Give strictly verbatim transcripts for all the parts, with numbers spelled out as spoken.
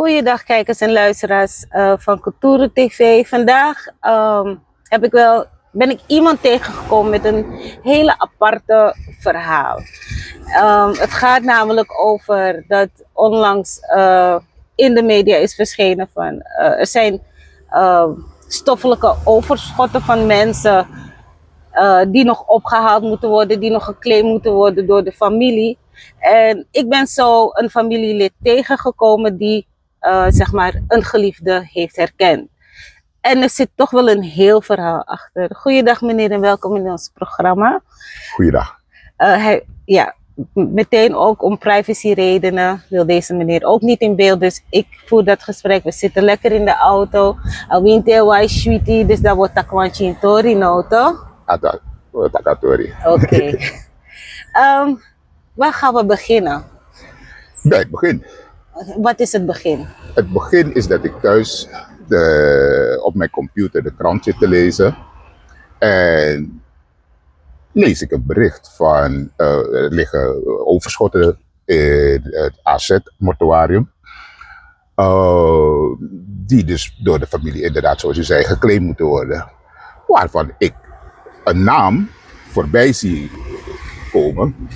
Goeiedag kijkers en luisteraars eh, van Kulturu T V. Vandaag ehm, heb ik wel, ben ik iemand tegengekomen met een hele aparte verhaal. Ehm, het gaat namelijk over dat onlangs eh, in de media is verschenen van eh, er zijn eh, stoffelijke overschotten van mensen eh, die nog opgehaald moeten worden, die nog geclaimd moeten worden door de familie. En ik ben zo een familielid tegengekomen die eh, zeg maar een geliefde heeft herkend. En er zit toch wel een heel verhaal achter. Goeiedag meneer en welkom in ons programma. Goeiedag. Eh, hij, ja, m- meteen ook om privacyredenen wil deze meneer ook niet in beeld. Dus ik voer dat gesprek. We zitten lekker in de auto. Awinte wai sweetie, dus dat wordt takwantje in tori no toch? Ata, o takatori. Oké. Ehm, waar gaan we beginnen? Bij het begin. Wat is het begin? Het begin is dat ik thuis de, op mijn computer de krant zit te lezen. En lees ik een bericht van eh, er liggen overschotten in het A Z-mortuarium. Eh, die dus door de familie inderdaad, zoals u zei, geclaimd moeten worden. Waarvan ik een naam voorbij zie komen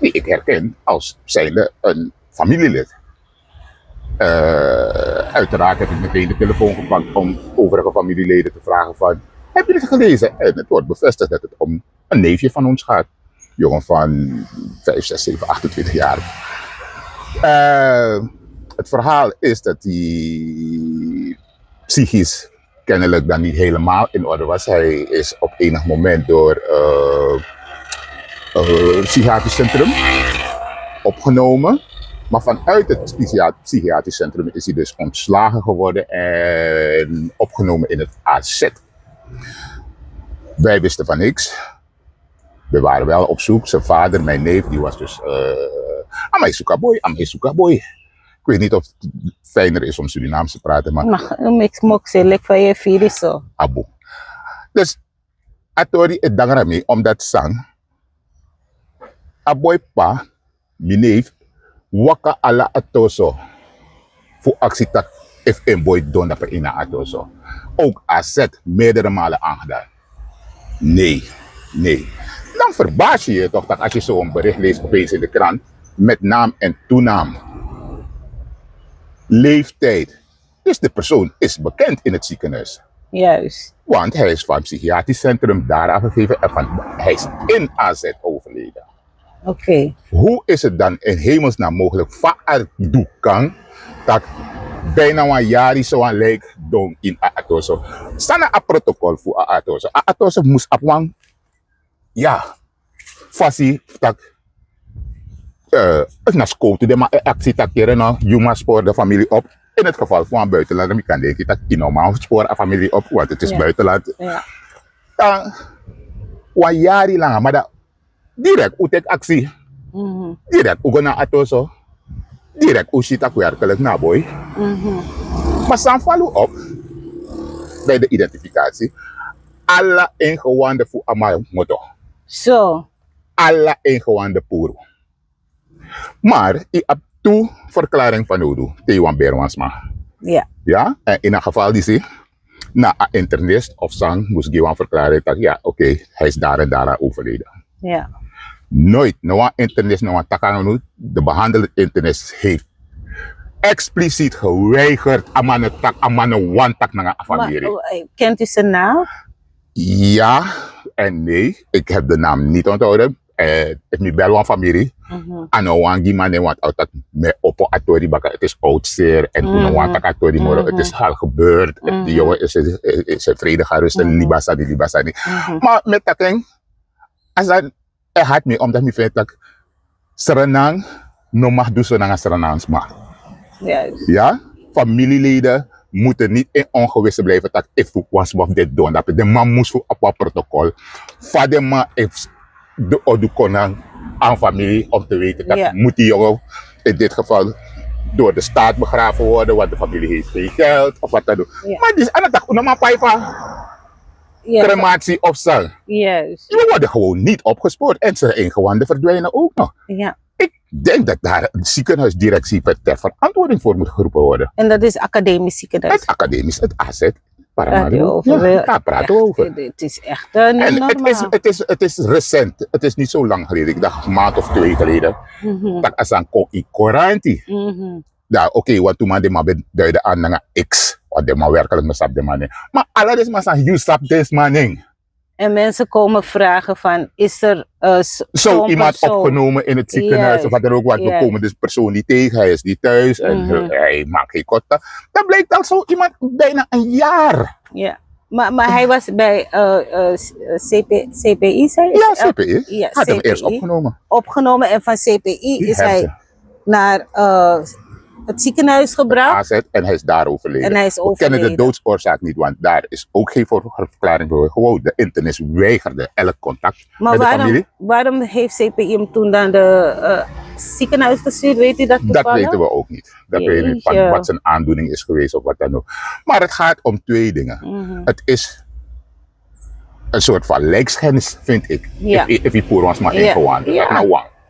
die ik herken als zijnde een familielid. Eh, uiteraard heb ik meteen de telefoon gepakt om overige familieleden te vragen van, heb je dit gelezen? En het wordt bevestigd dat het om een neefje van ons gaat. Jongen van vijf, zes, zeven, achtentwintig jaar. Eh, het verhaal is dat hij psychisch kennelijk dan niet helemaal in orde was. Hij is op enig moment door eh, eh, het psychiatrisch centrum opgenomen. Maar vanuit het psychiat- psychiatrisch centrum is hij dus ontslagen geworden en opgenomen in het A Z. Wij wisten van niks. We waren wel op zoek. Zijn vader, mijn neef, die was dus eh Amai Sukaboy, Amai Sukaboy. Ik weet niet of het fijner is om Surinaams te praten, maar Mag ik mok se lek van je firi zo? Abu. Dus a tori e dangra mi omdat san a boy pa, mi neef, waka ala a toso fu aksi taki efu en boy don dape ini a toso. Ook A Z meerdere malen aangedaan. Nee, nee. Dan verbaas je je toch dat als je zo'n bericht leest opeens in de krant met naam en toenaam, leeftijd. Dus de persoon is bekend in het ziekenhuis. Juist. Want hij is van het psychiatrisch centrum daar afgegeven en van, hij is in A Z overleden. Oké. Hoe is het dan in hemelsnaam mogelijk fa a du kan dat bijna wan yari so wan lijk don in a atoso? San na a protocol fu a atoso? A atoso mus abi wan, ya, fasi tak eh, na skowtu den man e aksi taki yere no, yu man spoor de familie op. In het geval van buitenland, mi kan denki taki yu no man spoor a familie op, want het is buitenland. Ja. Dan wan yari langa, maar dan direct u teki aksi. Direct u go na atoso. Direct u si taki werkelijk na boy. Maar san fal u op bij de identificatie. Ala ingewanden fu a man moto. Zo. Ala ingewanden puru. Maar yu abi tu verklaring van nodig te yu wan beri wan sma. Ja. Ja, en in a geval disi, na a internist of san mus gi wan verklaring taki, ja, oké, hij is daar en daar aan overleden. Ja. Nooit, no wan internist, no wan taki nanga unu, de behandelend internist heeft expliciet geweigerd a man no taki, a man no wani taki nanga a Maar, familie. eh, kent u zijn naam? Ja en nee. Ik heb de naam niet onthouden. Eh, efu mi bel wan famiri, a no wani gi mi a nen, want a o taki mi e opo a tori baka, het is oud zeer en un no wani taki a tori moro, het is al gebeurd. Die jongen is, is, is in vrede gaan rusten, libi a sani, libi a sani. Maar mi e taki en, a sani e hati mi, omdat mi feni taki Sranan no mag du so nanga Sranan sma. Juist. Ja, familieleden moeten niet in ongewisse blijven taki efu wan sma fu den don dape. Den man mus fu abi wan protocol fa den man e de odu kon nanga a famiri om te weten taki, Ja. Moet die jongen in dit geval door de staat begraven worden, want de familie heeft geen geld of wat dan ook. Ja. Maar disi a no taki un no man pai fu a Ja. Crematie of san. Juist. Die worden gewoon niet opgespoord en zijn ingewanden verdwijnen ook nog. Ja. Ik denk dat daar een ziekenhuisdirectie ter verantwoording voor moet geroepen worden. En dat is academisch ziekenhuis? Het academisch, het A Z, Paramaribo. Ja, daar praten we over. Het is echt uh, niet normaal. Het is, het, is, het is recent. Het is niet zo lang geleden. Ik dacht een maand of twee geleden. Dat is aan Koranti. Daar, oké, want toen man de man duidde aan naar X. Wat de man werkelijk maar sap de man. Maar alle deze man zijn you sap deze man. En mensen komen vragen van, is er uh, zo iemand opgenomen in het ziekenhuis of wat dan ook, want we komen dus persoon niet tegen, hij is niet thuis en hij maakt geen kosten. Dan blijkt al zo iemand bijna een jaar. Ja, maar, maar hij was bij uh, uh, C P, C P I, zei je? Ja, C P I. Ja, had hem eerst opgenomen. Opgenomen en van C P I is hij naar uh, het ziekenhuis gebracht. A Z, en hij is daar overleden. En hij is overleden. We kennen de doodsoorzaak niet, want daar is ook geen verklaring voor. Gewoon, de internist weigerde elk contact maar met de familie. Waarom heeft C P I hem toen dan de uh, ziekenhuis gestuurd? Weet u dat toevallig? Dat weten we ook niet. Dat weet ik niet van wat zijn aandoening is geweest of wat dan ook. Maar het gaat om twee dingen. Het is een soort van lijkschennis, vind ik. Ja. If, if je poer ons maar ingewandeld.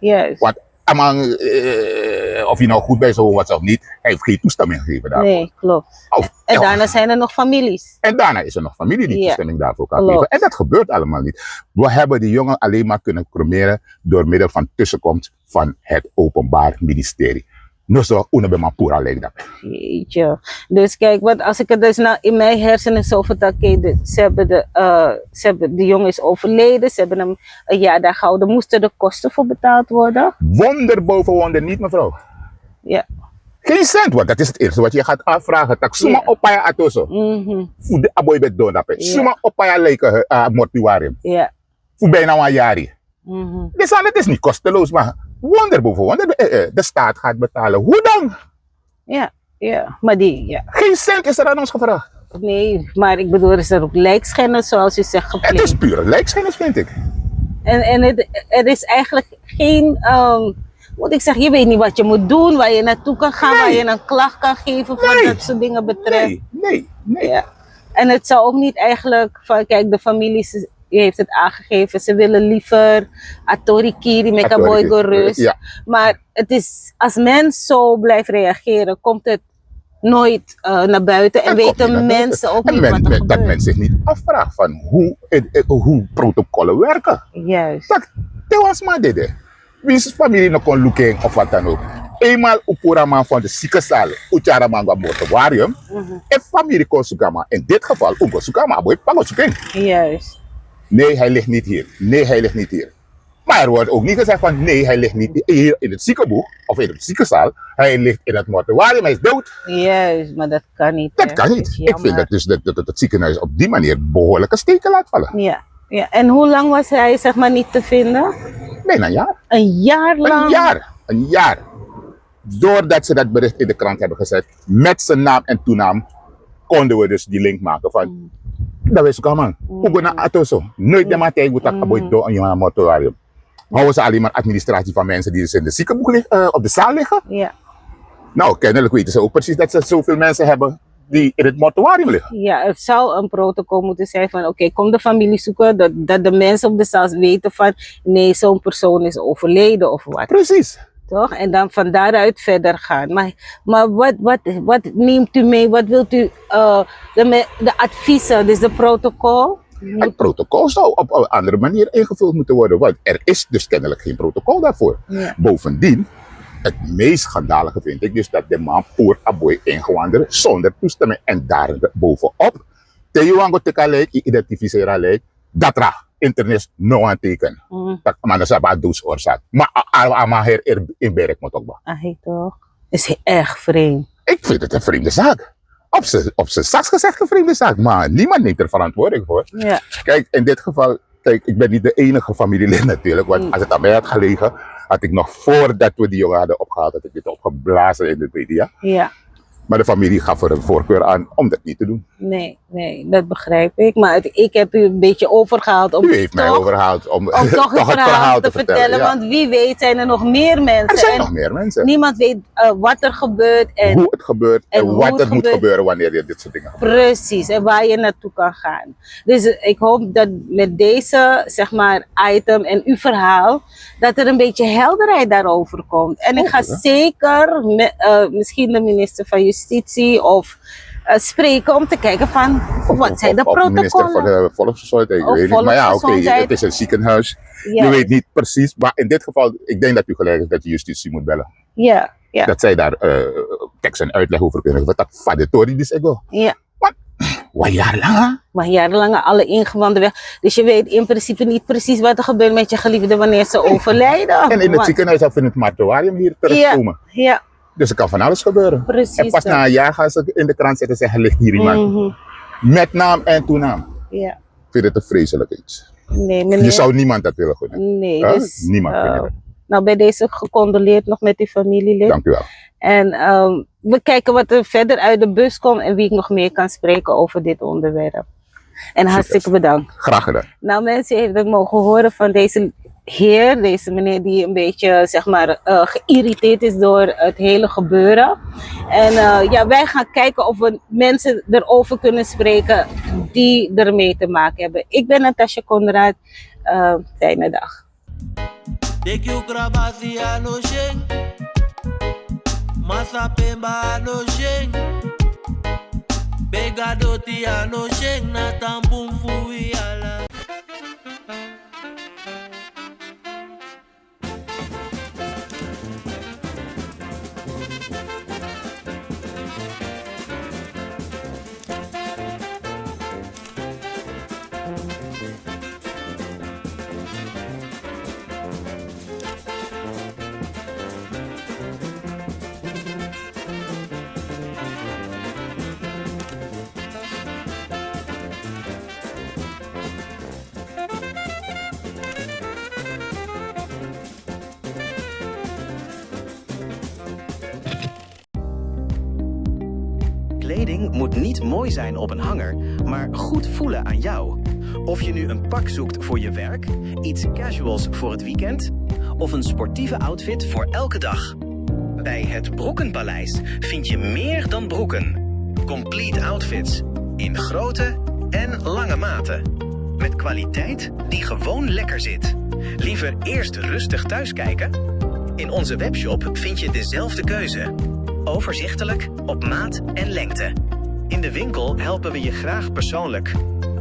Ja. Want Amang, uh, of je nou goed bij zo was of niet, hij heeft geen toestemming gegeven daarvoor. Nee, klopt. En daarna zijn er nog families. En daarna is er nog familie die toestemming daarvoor kan geven. En dat gebeurt allemaal niet. We hebben die jongen alleen maar kunnen cremeren door middel van tussenkomst van het Openbaar Ministerie. No so, unu ben man pura lijkt dat. Jeetje. Dus kijk, want als ik het dus nou in mijn hersenen zo vertel, oké, ze hebben de, uh, ze hebben, de jongen is overleden, ze hebben hem een jaar daar gehouden, moesten de kosten voor betaald worden? Wonder boven wonder niet, mevrouw. Ja. Geen cent, want dat is het eerste wat je gaat aanvragen. Tak suma opaya atoso. Fu de aboy bet don dape. Suma opaya lijken uh, mortuarium. Ja. Fu bijna een jaar. Dus het is niet kosteloos, maar wonder boven wonder, de staat gaat betalen. Hoe dan? Ja, ja, maar die, ja. Geen cent is er aan ons gevraagd. Nee, maar ik bedoel, er is er ook lijkschennis, zoals u zegt, gepleegd. Het is pure lijkschennis, vind ik. En, en het, er is eigenlijk geen, um, moet ik zeggen, je weet niet wat je moet doen, waar je naartoe kan gaan, waar je een klacht kan geven, voor dat soort dingen betreft. Nee, nee, nee. Ja. En het zou ook niet eigenlijk van, kijk, de families u heeft het aangegeven, ze willen liever atori kiri, make a boy go rust. Ja. Maar het is, als men zo blijft reageren, komt het nooit uh, naar buiten en weten mensen ook niet wat er gebeurt. Dat men zich niet afvraagt van hoe, uh, hoe protocollen werken. Juist. Dat, dat was maar dit. Wiens familie no kon luking of wat dan ook. Eenmaal u pura man van de ziekenzaal, u tyara man go mortuarium. En familie kon suka man. In dit geval, u go suka man, aboy pa go suking. Juist. Nee, hij ligt niet hier. Nee, hij ligt niet hier. Maar er wordt ook niet gezegd van nee, hij ligt niet hier in het ziekenboek of in het ziekenzaal. Hij ligt in het mortuarium, hij is dood. Juist, maar dat kan niet. Dat kan niet. Ik vind dat dus dat, dat, dat het ziekenhuis op die manier behoorlijke steken laat vallen. Ja. Ja, en hoe lang was hij, zeg maar, niet te vinden? Bijna een jaar. Een jaar lang? Een jaar, een jaar. Doordat ze dat bericht in de krant hebben gezet, met zijn naam en toenaam, konden we dus die link maken van, dat wij zoeken man. Hoe go na atoso. Nooit de man tegen tak aboy do een jongen mortuarium. Houden ze alleen maar administratie van mensen die dus in de ziekenboek liggen, uh, op de zaal liggen. Ja. Nou, kennelijk weten ze ook precies dat ze zoveel mensen hebben die in het mortuarium liggen. Ja, het zou een protocol moeten zijn van, oké, kom de familie zoeken, dat, dat de mensen op de zaal weten van, nee, zo'n persoon is overleden of wat. Precies. Toch? En dan van daaruit verder gaan. Maar, maar wat, wat, wat neemt u mee? Wat wilt u, uh, de, de adviezen, dus de protocol? Het protocol zou op een andere manier ingevuld moeten worden, want er is dus kennelijk geen protocol daarvoor. Ja. Bovendien, het meest schandalige vind ik dus dat de man poer aboy ingewanderd zonder toestemming en daar bovenop te yu wan go teki a lijk, yu identificeer a lijk, datra internist no wan teken. Dat man no sabi a doodsoorzaak. Maar a man her in berek moet ook. Toch. Is echt vreemd. Ik vind het een vreemde zaak. Op zijn zachtst gezegd een vreemde zaak, maar niemand neemt er verantwoording voor. Ja. Kijk, in dit geval, kijk, ik ben niet de enige familielid natuurlijk, want als het aan mij had gelegen, had ik nog voordat we die jongen hadden opgehaald, had ik dit opgeblazen in de media. Ja. Maar de familie gaf er een voorkeur aan om dat niet te doen. Nee, nee, dat begrijp ik. Maar het- ik heb u een beetje overgehaald om U heeft mij toch, overgehaald om, om toch het toch het verhaal verhaal te te vertellen. vertellen. Ja. Want wie weet zijn er nog meer mensen. Er zijn En nog meer mensen. Niemand weet eh, wat er gebeurt en Hoe het gebeurt en en hoe wat het er moet gebeuren. Gebeuren wanneer je dit soort dingen gebeurt. Precies, en waar je naartoe kan gaan. Dus eh, ik hoop dat met deze, zeg maar, item en uw verhaal, dat er een beetje helderheid daarover komt. En ik ga Hopelijk, hè? Zeker me- eh, misschien de minister van Justitie of eh, spreken om te kijken van wat zijn de Of, of minister van protocollen. De volksgezondheid, ik Of weet niet. Maar ja, oké, volksgezondheid. Het is een ziekenhuis. Je Juist. Weet niet precies. Maar in dit geval, ik denk dat u gelijk is dat je justitie moet bellen. Ja, ja. Dat zij daar eh, tekst en uitleg over kunnen geven. Dat van de tori die ze go. Ja. Maar, wat jarenlang, hè? Maar jarenlang alle ingewanden weg. Dus je weet in principe niet precies wat er gebeurt met je geliefde wanneer ze overlijden. En in het Want ziekenhuis of in het mortuarium hier terechtkomen. Ja, ja. Dus er kan van alles gebeuren. Precies. En pas dat. Na een jaar gaan ze in de krant zetten, zeggen: ligt hier iemand. Mhm. Met naam en toenaam. Ja. Ik vind het een vreselijk iets. Nee, meneer. Je zou niemand dat willen gunnen. Nee, hè? Dus, niemand uh, gunnen. Nou, bij deze gecondoleerd nog met uw familielid. Dank u wel. En um, we kijken wat er verder uit de bus komt en wie ik nog meer kan spreken over dit onderwerp. En hartstikke bedankt. Graag gedaan. Nou mensen, u heeft het mogen horen van deze heer, deze meneer die een beetje, zeg maar, uh, geïrriteerd is door het hele gebeuren. En uh, ja, wij gaan kijken of we mensen erover kunnen spreken die ermee te maken hebben. Ik ben Natasha Conrad. Uh, fijne dag. Deki un krabasi a no syen. Masa pemba a no syen. Bega doti a no syen na tan bun fu wi ala. Kleding moet niet mooi zijn op een hanger, maar goed voelen aan jou. Of je nu een pak zoekt voor je werk, iets casuals voor het weekend of een sportieve outfit voor elke dag. Bij het Broekenpaleis vind je meer dan broeken. Complete outfits in grote en lange maten. Met kwaliteit die gewoon lekker zit. Liever eerst rustig thuis kijken? In onze webshop vind je dezelfde keuze. Overzichtelijk, op maat en lengte. In de winkel helpen we je graag persoonlijk.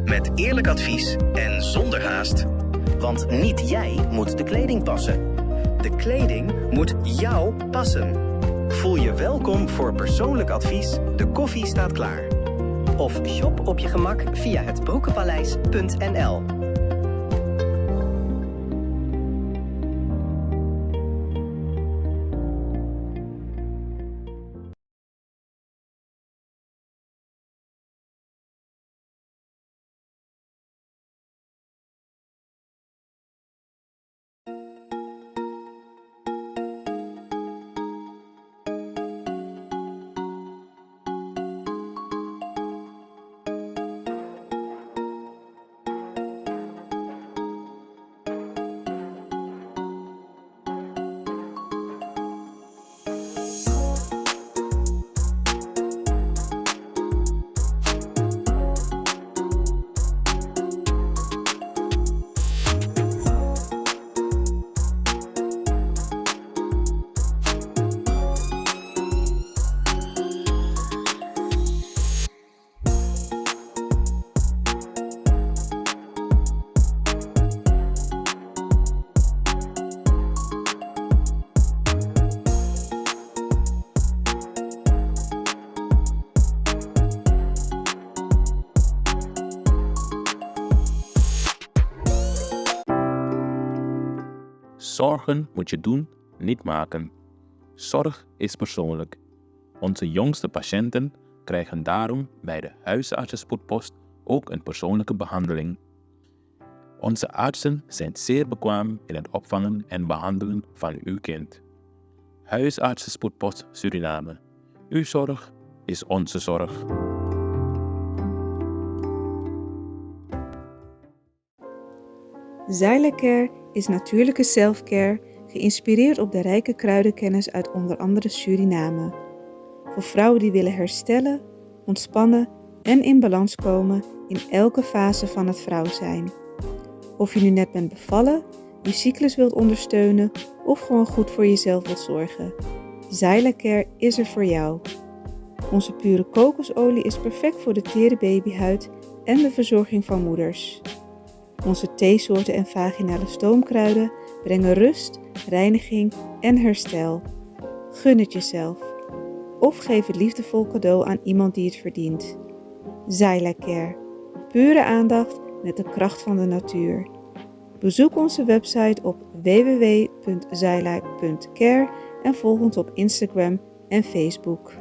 Met eerlijk advies en zonder haast. Want niet jij moet de kleding passen. De kleding moet jou passen. Voel je welkom voor persoonlijk advies. De koffie staat klaar. Of shop op je gemak via het broekenpaleis punt n l. Zorgen moet je doen, niet maken. Zorg is persoonlijk. Onze jongste patiënten krijgen daarom bij de huisartsenspoedpost ook een persoonlijke behandeling. Onze artsen zijn zeer bekwaam in het opvangen en behandelen van uw kind. Huisartsenspoedpost Suriname. Uw zorg is onze zorg. Zyla Care is natuurlijke selfcare, geïnspireerd op de rijke kruidenkennis uit onder andere Suriname. Voor vrouwen die willen herstellen, ontspannen en in balans komen in elke fase van het vrouw zijn. Of je nu net bent bevallen, je cyclus wilt ondersteunen of gewoon goed voor jezelf wilt zorgen, Zyla Care is er voor jou. Onze pure kokosolie is perfect voor de tere babyhuid en de verzorging van moeders. Onze theesoorten en vaginale stoomkruiden brengen rust, reiniging en herstel. Gun het jezelf. Of geef het liefdevol cadeau aan iemand die het verdient. Zyla Care. Pure aandacht met de kracht van de natuur. Bezoek onze website op w w w punt zyla punt care en volg ons op Instagram en Facebook.